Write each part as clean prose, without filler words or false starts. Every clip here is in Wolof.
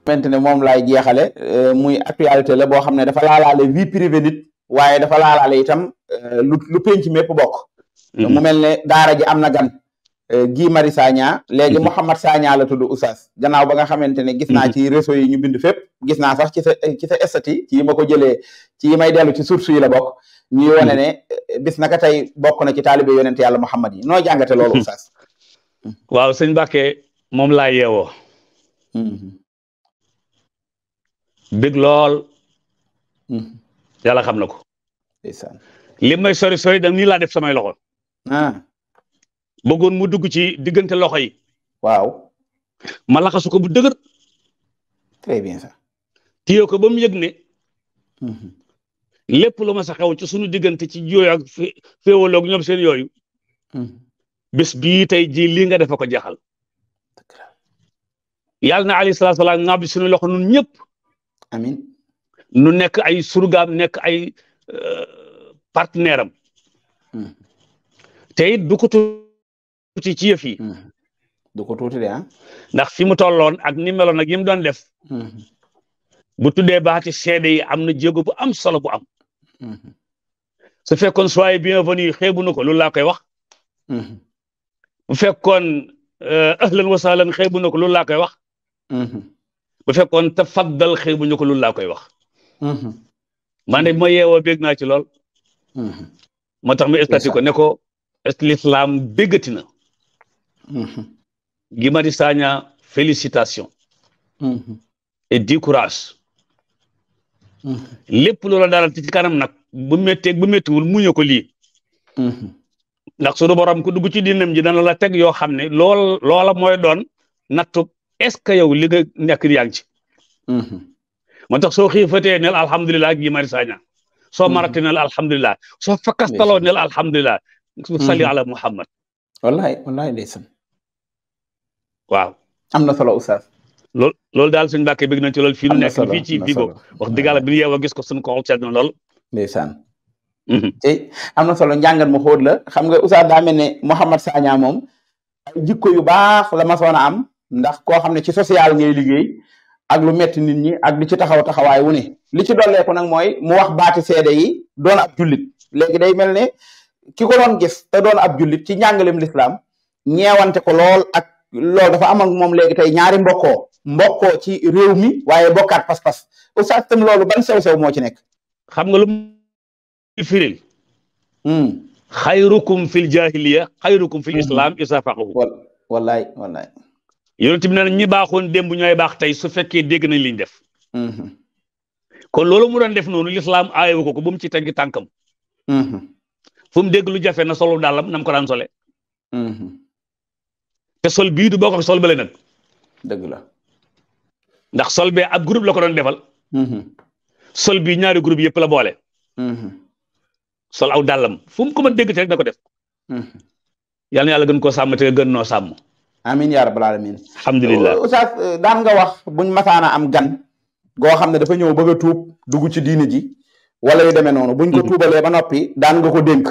xamante ne moom laay jeexale muy actualité la boo xam ne dafa laalaale vie privée nit waaye dafa laalaale itam lu penc mépp bokk mu mel ne daara ji am na gan Guy Marius Sagna léegi Mouhamed Sagna la tudd Oustaz gannaaw ba nga xamante ne gis naa ci réseau yi ñu bind fépp gis naa sax ci sa estati ci yi ma ko jëlee ci yi may dellu ci source yi la bokk ñuy wane ne bis naka tey bokk na ci taalibe yonent yàlla Muhammad yi noo jàngate loolu Oustaz waaw sëñ Mbàkke moom laa yeewoo bég lool yàlla xam na ko li may sori sori da nii laa def samay loxo bëggoon mu dugg ci diggante loxo yi waaw ma laxasu ko bu dëgër très bien ça téye ko ba mu yëg ne lépp lu ma sa xew ci suñu diggante ci jooyu ak féewaloog ñoom seen yooyu bés bii tey ji lii nga defa ko jeexal yàlla na alayhi salaatu salaam nga bi suñu loxo nun ñëpp amin nu nekk ay surgaam nekk ay partenaire am te it du ko tuuti ci yëf yi du ko tuuti de ndax fi mu tolloon ak ni meloon ak yi mu doon def bu tuddee baati seede yi am na jéego bu am solo bu am su fekkoon soyez bienvenu xeebu na ko loolu laa koy wax bu fekkoon ahlan wa sahlan xeebu na ko loolu laa koy wax bu fekkoon tafaddal xeebu ñu ko loolu laa koy wax man de ma yeewoo bég naa ci lool moo tax ma estati ko ne ko l'islam béggati na Guy Marius Sagna félicitations et du courage lépp loola daal ci kanam nag bu métteeg bu méttiwul muñu ko lii ndax suñu borom ku dugg ci diinam ji dana la teg yoo xam ne loola mooy doon nattu est-ce que yow li nga nekk yaa ngi ci moo tax soo xiifatee neel alhamdulilah Guy Marius Sagna soo marate neel alhamdulilah soo fakkastaloo neel alhamdulilah salli ala Muhammad wallahi ndeysaan waaw am na solo Oustaz loolu daal suñu Mbàkke bëgg nañ ci loolu fii nu nekk fii ci Vigo wax dëgg yàlla bi ñu yeewoo gis ko suñu ko xol seet na lool ndeysaan tey am na solo njàngat mu xóot la xam nga Oustaz daa mel ne Mouhamed Sagna moom ay jikko yu baax la masoon a am ndax koo xam ne ci social ngay liggéey ak lu metti nit ñi ak di ci taxawaay wu ne li ci dolleeku nag mooy mu wax baati seede yi doon ab jullit léegi day mel ne ki ko doon gis te doon ab jullit ci njàngalem lislaam ñeewante ko lool ak loolu dafa am ak moom léegi tey ñaari mbokkoo ci réew mi waaye bokkaat pas-pas Oustaz tam loolu ban sew-sew moo ci nekk xam nga lu firil xayrukum fil jahiliya xayrukum fil islam isa faqahu wallaay yonent bi ne ñi baaxoon démb ñooy baax tey su fekkee dégg nañ liñ def kon loolu mu doon def noonu l'islam aayewu ko bu mu ci teggi tànkam fu mu dégg lu jafe na solu dàllam nam ko daan sole te sol bii du boo ko sol bale nag dëgg la ndax sol bee ab groupe la ko doon defal sol bii ñaari groupe yëpp la boole sol aw dàllam fu mu ko mën dégg te rek na ko def yal na yàlla gën koo sàmm te gën noo sàmm amin yaa rabbal alamin alhamdulilah Oustaz daan nga wax buñ masaana am gan goo xam ne dafa ñëw bëgg a tuub dugg ci diine ji wala yu demee noonu buñ ko tuubalee ba noppi daan nga ko dénk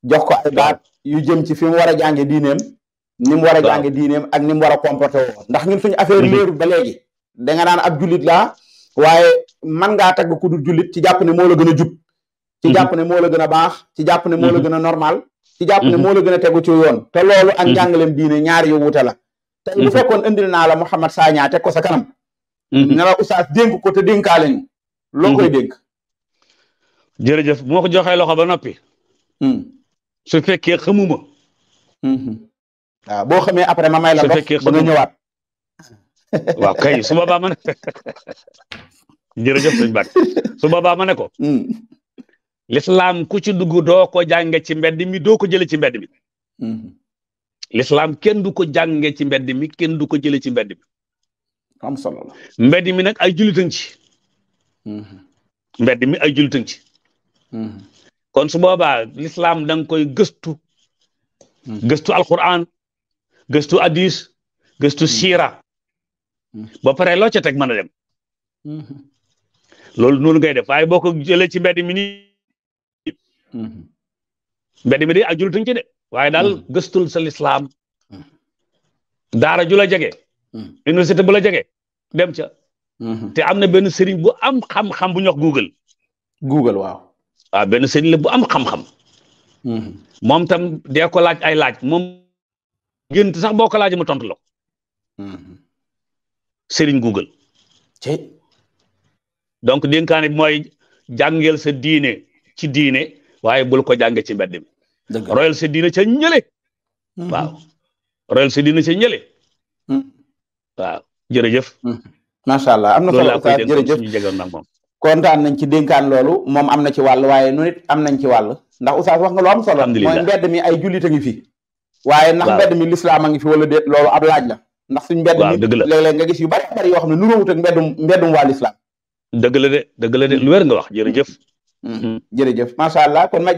jox ko ay baat yu jëm ci fi mu war a jànge diineem ni mu war a jànge diineem ak ni mu war a comporté woo ndax ñun suñu affaire léeru ba léegi da nga naan ab jullit laa waaye man ngaa tagg ku dul jullit ci jàpp ne moo la gën a jub ci jàpp ne moo la gën a baax ci jàpp ne moo la gën a normal ci jàpp ne moo la gën a tegu ci yoon te loolu ak njàngaleem diine ñaari yu wuute la tey bu fekkoon indil naa la Mouhamed Sagna teg ko sa kanam ne la Oustaz dénk ko te dénkaale ñu loo koy dénk jërëjëf bu ma ko joxee loxo ba noppi su fekkee xamuma waaw boo xamee après ma may la dox ba nga ñëwaat waaw kay su boobaa ma ne jërëjëf sëñ Mbàkke su boobaa ma ne ko l'islam ku ci dugg doo ko jànge ci mbedd mi doo ko jële ci mbedd mi l'islam kenn du ko jànge ci mbedd mi kenn du ko jële ci mbedd mi am solo la mbedd mi nag ay jullitan ci mbedd mi ay jullitan ci kon su boobaa l'islam da nga koy gëstu alquran gëstu hadis gëstu siira ba pare loo ca teg mën a dem loolu noonu ngay def waaye boo ko jëlee ci mbedd mi nii mbedd mi de ak jullit ci de waaye daal gëstul sa lislaam daara ju la jege université bu la jege dem ca te am na benn sëriñ bu am xam-xam bu ñuy wax Google waaw. waaw benn sëriñ la bu am xam-xam. moom tam dee ko laaj ay laaj moom gént sax boo ko laajee mu tontu la ko. sëriñ Google. donc dénkaane bi mooy jàngeel sa diine ci diine waaye bul ko jànge ci mbedd mi. royal sa diine ca ñële. waaw royal sa diine ca ñële. waaw jërëjëf. macha allah am na solo Oustaz jërëjëf suñu jegoon nag moom. kontaan nañ ci dénkaan loolu moom am na ci wàll waaye nu nit am nañ ci wàll ndax Oustaz wax nga lu am solo. mooy mbedd mi ay jullit a ngi fi. waaye ndax mbedd mi lislaam a ngi fi wala déet loolu ab laaj la. ndax suñ mbedd mi léeg-léeg nga gis yu bari bari yoo xam ne nuróowut ak mbeddum waa lislaam. dëgg la de lu wér nga wax jërëjëf. jërëjëf macha allah kon ma